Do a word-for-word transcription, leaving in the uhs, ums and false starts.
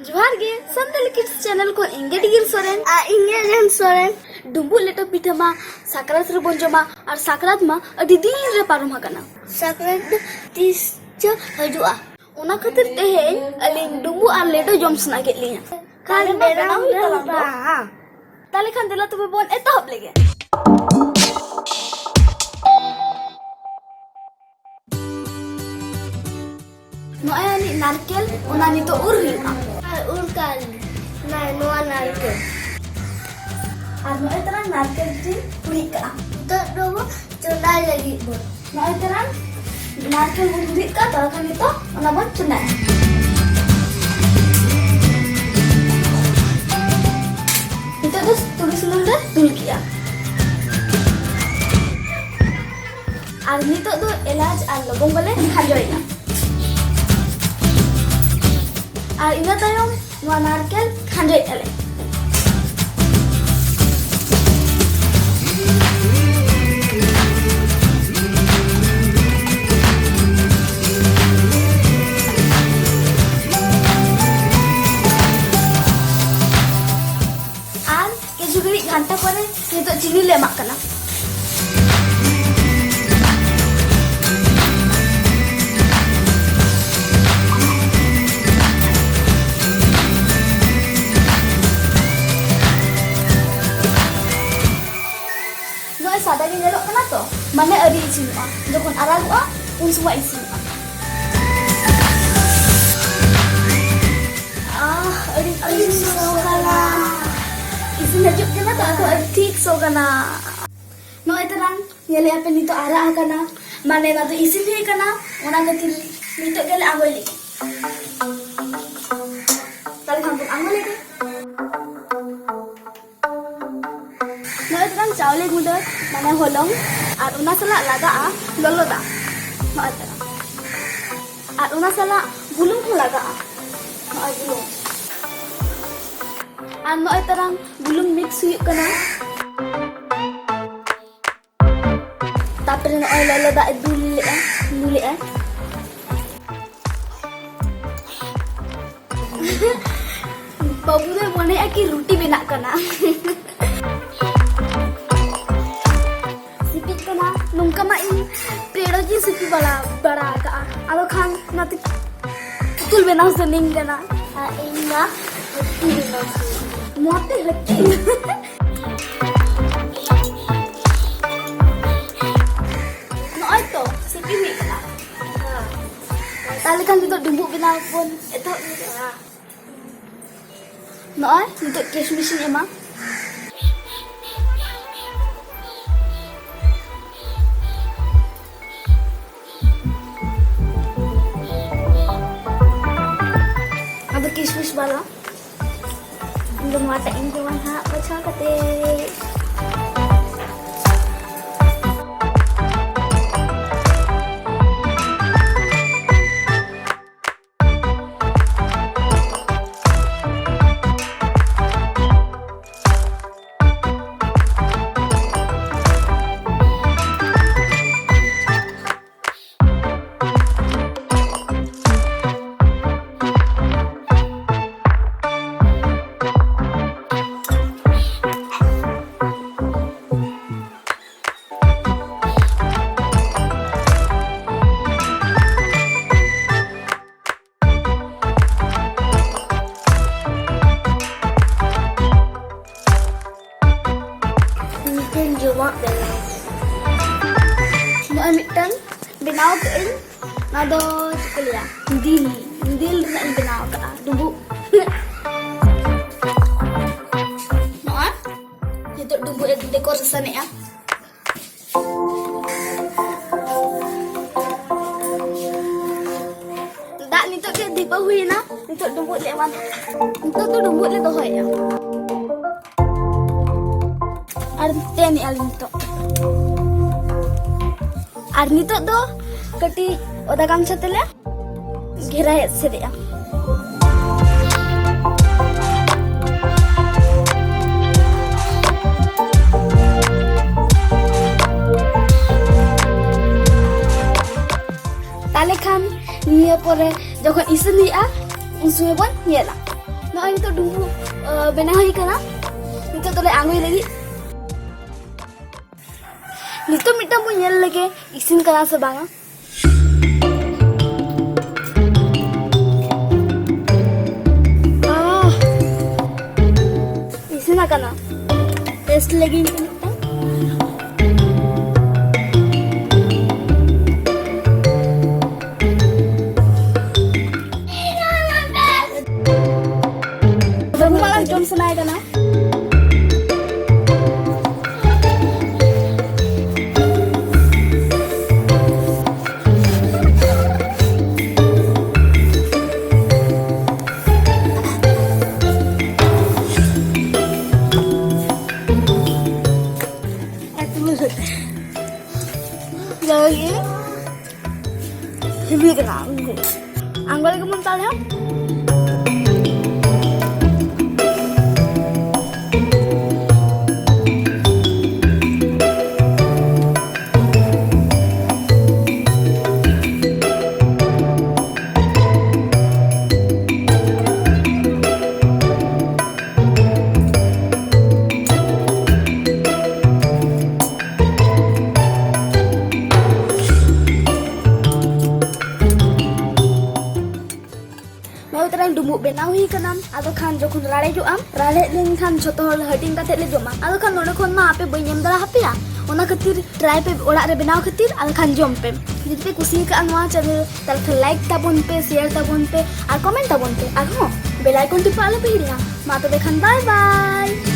ᱡᱚᱦᱟᱨ ᱜᱮ, Santali kids channel ᱠᱷᱚᱱ ᱤᱧ ᱜᱮ ᱰᱤᱜᱤᱨ ᱥᱚᱨᱮᱱ᱾ ᱟᱨ ᱤᱧ ᱜᱮ ᱨᱮᱱ ᱥᱚᱨᱮᱱ᱾ ᱰᱩᱸᱵᱩᱜ ᱞᱮᱴᱚ ᱯᱤᱴᱷᱟᱹ ᱢᱟ ᱥᱟᱠᱨᱟᱛ ᱨᱮᱵᱚᱱ ᱡᱚᱢᱟ, ᱟᱨ ᱥᱟᱠᱨᱟᱛ ᱢᱟ ᱟᱹᱰᱤ ᱫᱤᱱ ᱨᱮ ᱯᱟᱨᱚᱢ ᱟᱠᱟᱱᱟ᱾ ᱥᱟᱠᱨᱟᱛ ᱫᱚ ᱛᱤᱥ ᱪᱚ ᱦᱤᱡᱩᱜᱼᱟ᱾ ᱚᱱᱟ ᱠᱷᱟᱹᱛᱤᱨ ᱛᱮᱦᱮᱧ ᱟᱹᱞᱤᱧ ᱰᱩᱸᱵᱩᱜ ᱟᱨ ᱞᱮᱴᱚ ᱡᱚᱢ ᱥᱟᱱᱟ ᱠᱮᱫ ᱞᱤᱧᱟ᱾ ᱛᱟᱦᱞᱮ ᱢᱟ ᱵᱮᱱᱟᱣ ᱵᱮᱱᱟᱣ ᱦᱩᱭᱩᱜ ᱦᱩᱭᱩᱜ ᱛᱟᱵᱚᱱ ᱫᱚ᱾ ᱛᱟᱵᱚᱱᱟ᱾ ᱛᱟᱦᱞᱮ ᱠᱷᱟᱱ ᱫᱮᱞᱟ ᱛᱚᱵᱮ ᱵᱚᱱ ᱮᱛᱚᱦᱚᱵ ᱞᱮᱜᱮ᱾ ᱱᱚᱜᱼᱚᱭ ᱟᱹᱱᱤᱡ ᱱᱟᱨᱠᱮᱞ, ᱚᱱᱟ ᱱᱤᱛᱚᱜ ᱩᱨ ᱦᱩᱭᱩᱜᱼᱟ᱾ ᱟᱨ ᱩᱨ ᱠᱟᱜ ᱟᱹᱞᱤᱧ᱾ ᱱᱚᱜᱼᱚᱭ ᱱᱚᱣᱟ ᱱᱟᱨᱠᱮᱞ᱾ ᱟᱨ ᱱᱚᱜᱼᱚᱭ ᱛᱟᱨᱟ ᱱᱟᱨᱠᱮᱞ ᱨᱤᱧ ᱦᱩᱲᱤᱡ ᱠᱟᱜᱼᱟ᱾ ᱱᱤᱛᱚᱜ ᱫᱚᱵᱚ ᱪᱚᱸᱫᱟᱭ ᱞᱟᱹᱜᱤᱫ ᱵᱚᱱ᱾ ᱱᱚᱜᱼᱚᱭ ᱛᱟᱨᱟ ᱱᱟᱨᱠᱮᱞ ᱵᱚᱱ ᱦᱩᱲᱤᱡ ᱠᱟᱜᱼᱟ, ᱛᱟᱦᱞᱮ ᱠᱷᱟᱱ ᱱᱤᱛᱚᱜ ᱚᱱᱟ ᱵᱚᱱ ᱪᱚᱸᱫᱟᱭᱟ᱾ ᱱᱤᱛᱚᱜ ᱫᱚ ᱛᱩᱲᱤ ᱥᱩᱱᱩᱢ ᱞᱮ ᱫᱩᱞ ᱠᱮᱜᱼᱟ᱾ ᱟᱨ ᱱᱤᱛᱚᱜ ᱫᱚ ᱮᱞᱟᱪ ᱟᱨ ᱞᱚᱵᱚᱝᱜᱚ ᱞᱮ ᱠᱷᱟᱸᱡᱚᱭᱮᱫᱟ᱾ ᱟᱨ ᱤᱱᱟᱹ ᱛᱟᱭᱚᱢ ᱱᱚᱣᱟ ᱱᱟᱨᱠᱮᱞ ᱠᱷᱟᱸᱡᱚᱭᱮᱫᱼᱟ ᱞᱮ᱾ ᱟᱨ ᱠᱤᱪᱷᱩ ᱜᱷᱟᱹᱲᱤᱡ ᱜᱷᱟᱱᱴᱟ ᱯᱚᱨᱮ ᱱᱤᱛᱚᱜ ᱪᱤᱱᱤ ᱞᱮ ᱮᱢᱟᱜ ᱠᱟᱱᱟ᱾ ᱱᱚᱜᱼᱚᱭ ᱥᱟᱫᱟ ᱜᱮ ᱧᱮᱞᱚᱜ ᱠᱟᱱᱟ ᱛᱚ, ᱢᱟᱱᱮ ᱟᱹᱣᱨᱤ ᱤᱥᱤᱱᱚᱜᱼᱟ᱾ ᱡᱚᱠᱷᱚᱱ ᱟᱨᱟᱜᱚᱜᱼᱟ, ᱩᱱ ᱥᱚᱢᱚᱭ ᱤᱥᱤᱱᱚᱜᱼᱟ᱾ ᱟᱦ, ᱟᱹᱰᱤ ᱴᱷᱤᱠ ᱥᱚ ᱠᱟᱱᱟ᱾ ᱤᱥᱤᱱ ᱦᱤᱡᱩᱜ ᱠᱟᱱᱟ ᱛᱚ, ᱟᱫᱚ ᱟᱹᱰᱤ ᱴᱷᱤᱠ ᱥᱚ ᱠᱟᱱᱟ᱾ ᱱᱚᱜᱼᱚᱭ ᱛᱟᱞᱟᱝ ᱧᱮᱞᱮᱫᱼᱟ ᱯᱮ, ᱱᱤᱛᱚᱜ ᱟᱨᱟᱜ ᱟᱠᱟᱱᱟ, ᱢᱟᱱᱮ ᱱᱚᱣᱟ ᱫᱚ ᱤᱥᱤᱱ ᱦᱩᱭ ᱟᱠᱟᱱᱟ᱾ ᱚᱱᱟ ᱠᱷᱟᱹᱛᱤᱨ ᱱᱤᱛᱚᱜ ᱜᱮᱞᱮ ᱟᱬᱜᱚᱭ ᱞᱟᱹᱜᱤᱫ᱾ ᱛᱟᱦᱞᱮ ᱠᱷᱟᱱ ᱵᱚᱱ ᱟᱬᱜᱚ ᱞᱮᱜᱮ᱾ ᱱᱚᱜᱼᱚᱭ ᱛᱟᱞᱟᱝ ᱪᱟᱣᱞᱮ ᱜᱩᱸᱰᱟᱹ, ᱢᱟᱱᱮ ᱦᱚᱞᱚᱝ, ᱟᱨ ᱚᱱᱟ ᱥᱟᱞᱟᱜ ᱞᱟᱜᱟᱜᱼᱟ ᱞᱚᱞᱚ ᱫᱟᱜ᱾ ᱱᱚᱜᱼᱚᱭ ᱛᱟᱞᱟᱝ᱾ ᱟᱨ ᱚᱱᱟ ᱥᱟᱞᱟᱜ ᱵᱩᱞᱩᱝ ᱦᱚᱸ ᱞᱟᱜᱟᱜᱼᱟ᱾ ᱱᱚᱜᱼᱚᱭ ᱵᱩᱞᱩᱝ᱾ ᱟᱨ ᱱᱚᱜᱼᱚᱭ ᱛᱟᱞᱟᱝ ᱵᱩᱞᱩᱝ ᱢᱤᱠᱥ ᱦᱩᱭᱩᱜ ᱠᱟᱱᱟ᱾ ᱛᱟᱯᱚᱨᱮ ᱱᱚᱜᱼᱚᱭ ᱞᱚᱞᱚ ᱫᱟᱜ ᱮ ᱫᱩᱞ ᱞᱮᱜᱼᱟ, ᱫᱩᱞᱮᱜᱼᱟ᱾ ᱵᱟᱹᱵᱩ ᱫᱚᱭ ᱢᱚᱱᱮᱭᱟ ᱠᱤ ᱨᱩᱴᱤ ᱵᱮᱱᱟᱜ ᱠᱟᱱᱟ᱾ ᱥᱤᱯᱤᱜ ᱠᱟᱱᱟ᱾ ᱱᱚᱝᱠᱟ ᱢᱟ ᱤᱧ ᱯᱮᱲᱚ ᱜᱤᱧ ᱥᱤᱯᱤ ᱵᱟᱲᱟ, ᱵᱟᱲᱟ ᱟᱠᱟᱜᱼᱟ᱾ ᱟᱫᱚ ᱠᱷᱟᱱ ᱚᱱᱟᱛᱮ ᱯᱩᱛᱩᱞ ᱵᱮᱱᱟᱣ ᱥᱟᱱᱟᱧ ᱠᱟᱱᱟ᱾ ᱟᱨ ᱤᱧ ᱢᱟ ᱦᱟᱹᱛᱤ ᱵᱮᱱᱟᱣ ᱥᱟᱱᱟᱧ᱾ ᱢᱚᱛᱮ ᱦᱟᱹᱛᱤ᱾ ᱱᱚᱜᱼᱚᱭ ᱛᱚ, ᱥᱤᱯᱤ ᱦᱩᱭ ᱠᱟᱱᱟ᱾ ᱛᱟᱦᱞᱮ ᱠᱷᱟᱱ ᱱᱤᱛᱚᱜ ᱰᱩᱸᱵᱩᱜ ᱵᱮᱱᱟᱣ ᱵᱚᱱ ᱮᱛᱚᱦᱚᱵ ᱞᱮᱜᱮ᱾ ᱱᱚᱜᱼᱚᱭ ᱱᱤᱛᱚᱜ ᱠᱤᱥᱢᱤᱥ ᱤᱧ ᱮᱢᱟ᱾ ᱟᱫᱚ ᱠᱤᱥᱢᱤᱥ ᱵᱟᱞᱟ ᱤᱧ ᱫᱚ ᱱᱚᱣᱟᱴᱟᱜ ᱤᱧ ᱡᱚᱢᱟ ᱱᱟᱦᱟᱜ ᱵᱟᱪᱷᱟᱣ ᱠᱟᱛᱮ᱾ ᱢᱤᱫᱴᱮᱱ ᱡᱚᱢᱟᱜ ᱵᱮᱱᱟᱣ᱾ ᱱᱚᱜᱼᱚᱭ ᱢᱤᱫᱴᱟᱝ ᱵᱮᱱᱟᱣ ᱠᱟᱜ ᱟᱹᱧ᱾ ᱱᱚᱣᱟ ᱫᱚ ᱪᱮᱫ ᱠᱚ ᱞᱟᱹᱭᱟ? ᱫᱤᱞ, ᱫᱤᱞ ᱨᱮᱱᱟᱜ ᱤᱧ ᱵᱮᱱᱟᱣ ᱠᱟᱜᱼᱟ, ᱰᱩᱸᱵᱩᱜ᱾ ᱱᱚᱜᱼᱚᱭ ᱱᱤᱛᱚᱜ ᱰᱩᱸᱵᱩᱜ ᱮ decoration ᱮᱜᱼᱟ᱾ ᱫᱟᱜ ᱱᱤᱛᱚᱜ ᱜᱮ ᱫᱷᱤᱯᱟᱹᱣ ᱦᱩᱭᱮᱱᱟ᱾ ᱱᱤᱛᱚᱜ ᱰᱩᱸᱵᱩᱜ ᱞᱮ ᱮᱢᱟ, ᱱᱤᱛᱚᱜ ᱫᱚ ᱰᱩᱸᱵᱩᱜ ᱞᱮ ᱫᱚᱦᱚᱭᱮᱫᱼᱟ᱾ ᱟᱨ ᱛᱮᱱᱮᱜᱼᱟ ᱞᱮ ᱱᱤᱛᱚᱜ᱾ ᱟᱨ ᱱᱤᱛᱚᱜ ᱫᱚ ᱠᱟᱹᱴᱤᱡ ᱚᱫᱟ ᱜᱟᱢᱪᱷᱟ ᱛᱮᱞᱮ ᱜᱷᱮᱨᱟ ᱮᱥᱮᱫᱮᱜᱼᱟ᱾ ᱛᱟᱦᱞᱮ ᱠᱷᱟᱱ ᱱᱤᱭᱟᱹ ᱯᱚᱨᱮ ᱡᱚᱠᱷᱚᱱ ᱤᱥᱤᱱ ᱦᱩᱭᱩᱜᱼᱟ, ᱩᱱ ᱥᱚᱢᱚᱭ ᱵᱚᱱ ᱧᱮᱞᱟ᱾ ᱱᱚᱜᱼᱚᱭ ᱱᱤᱛᱚᱜ ᱰᱩᱸᱵᱩᱜ, ᱟ, ᱵᱮᱱᱟᱣ ᱦᱩᱭ ᱠᱟᱱᱟ᱾ ᱱᱤᱛᱚᱜ ᱫᱚᱞᱮ ᱟᱬᱜᱚᱭ ᱞᱟᱹᱜᱤᱫ᱾ ᱱᱤᱛᱚᱜ ᱢᱤᱫᱴᱟᱝ ᱵᱚᱱ ᱧᱮᱞ ᱞᱮᱜᱮ, ᱤᱥᱤᱱ ᱠᱟᱱᱟ ᱥᱮ ᱵᱟᱝᱟ᱾ ᱟᱦ, ᱤᱥᱤᱱ ᱟᱠᱟᱱᱟ᱾ ᱴᱮᱥᱴ ᱞᱮᱜᱤᱧ ᱢᱤᱫᱴᱟᱝ᱾ ᱵᱟᱹᱵᱩ ᱢᱟᱞᱟᱝ ᱡᱚᱢ ᱥᱟᱱᱟᱭᱮ ᱠᱟᱱᱟ᱾ ᱞᱟᱹᱜᱤᱫ ᱦᱤᱵᱤ ᱠᱟᱱᱟ᱾ ᱟᱬᱜᱚ ᱞᱮᱜᱮ ᱵᱚᱱ ᱛᱟᱦᱞᱮ᱾ ᱱᱚᱜᱼᱚᱭ ᱛᱟᱨᱟᱧ ᱰᱩᱸᱵᱩᱜ ᱵᱮᱱᱟᱣ ᱦᱩᱭ ᱠᱟᱱᱟ᱾ ᱟᱫᱚ ᱠᱷᱟᱱ ᱡᱚᱠᱷᱚᱱ ᱨᱟᱲᱮᱡᱚᱜᱼᱟᱢ, ᱨᱟᱲᱮᱡ ᱞᱮᱱᱠᱷᱟᱱ ᱡᱷᱚᱛᱚ ᱦᱚᱲ ᱦᱟᱹᱴᱤᱧ ᱠᱟᱛᱮ ᱞᱮ ᱡᱚᱢᱟ᱾ ᱟᱫᱚ ᱠᱷᱟᱱ ᱱᱚᱰᱮ ᱠᱷᱚᱱ ᱢᱟ ᱟᱯᱮ ᱵᱟᱹᱧ ᱮᱢ ᱫᱟᱲᱮ ᱟᱯᱮᱭᱟ, ᱚᱱᱟ ᱠᱷᱟᱹᱛᱤᱨ ᱴᱨᱟᱭ ᱯᱮ ᱚᱲᱟᱜ ᱨᱮ ᱵᱮᱱᱟᱣ ᱠᱷᱟᱹᱛᱤᱨ, ᱟᱫᱚ ᱠᱷᱟᱱ ᱡᱚᱢ ᱯᱮ᱾ ᱡᱩᱫᱤ ᱯᱮ ᱠᱩᱥᱤ ᱟᱠᱟᱫᱼᱟ ᱱᱚᱣᱟ ᱪᱮᱱᱮᱞ, ᱛᱟᱦᱞᱮ ᱠᱷᱟᱱ ᱞᱟᱭᱤᱠ ᱛᱟᱵᱚᱱ ᱯᱮ, ᱥᱮᱭᱟᱨ ᱛᱟᱵᱚᱱ ᱯᱮ ᱟᱨ ᱠᱚᱢᱮᱱᱴ ᱛᱟᱵᱚᱱ ᱯᱮ᱾ ᱟᱨᱦᱚᱸ ᱵᱮᱞ ᱟᱭᱠᱚᱱ ᱴᱤᱯᱟᱹ ᱟᱞᱚ ᱯᱮ ᱦᱤᱲᱤᱧᱟ᱾ ᱢᱟ ᱛᱚᱵᱮ ᱠᱷᱟᱱ ᱵᱟᱭ ᱵᱟᱭ᱾